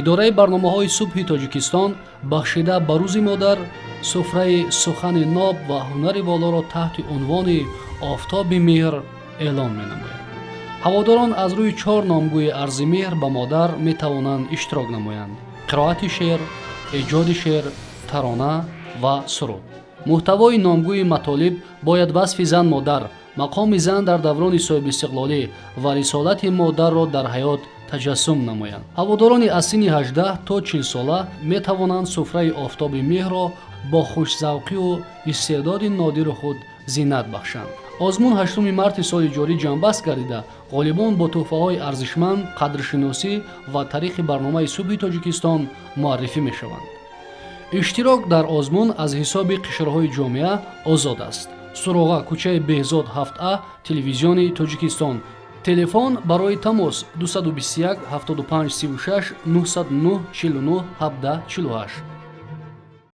Идораи барномаҳои «Субҳи Тоҷикистон» бахшида ба Рӯзи модар суфраи сухани ноб ва ҳунари волоро таҳти унвони «Офтоби меҳр» эълон менамояд. Ҳаводорон аз рӯи чор номгӯи арзи меҳр ба модар метавонанд иштирок намоянд: қироати шеър, эҷоди шеър, тарона ва суруд. Муҳтавои номгӯи матолиб бояд васфи зан, модар, мақоми зан дар даврони соҳибистиқлолӣ ва рисолати модарро дар ҳаёт таҷассум намоянд. Ҳаводорони аз синни 18 то 40 сола метавонанд суфраи «Офтоби меҳрро» бо хушзавқию истеъдоди нодири худ зинат бахшанд. Озмун 8 марти соли ҷорӣ ҷамъбаст гардида, ғолибон бо тӯҳфаҳои арзишманд, қадршиносӣ ва тариқи барномаи «Субҳи Тоҷикистон» муаррифӣ мешаванд. Иштирок дар озмун аз ҳисоби қишрҳои ҷомеа озод аст. Суроға: кӯчаи Беҳзод, 7А, Телевизиони Тоҷикистон. Телефон барои тамос: 221 75 36, 909 49 17 48.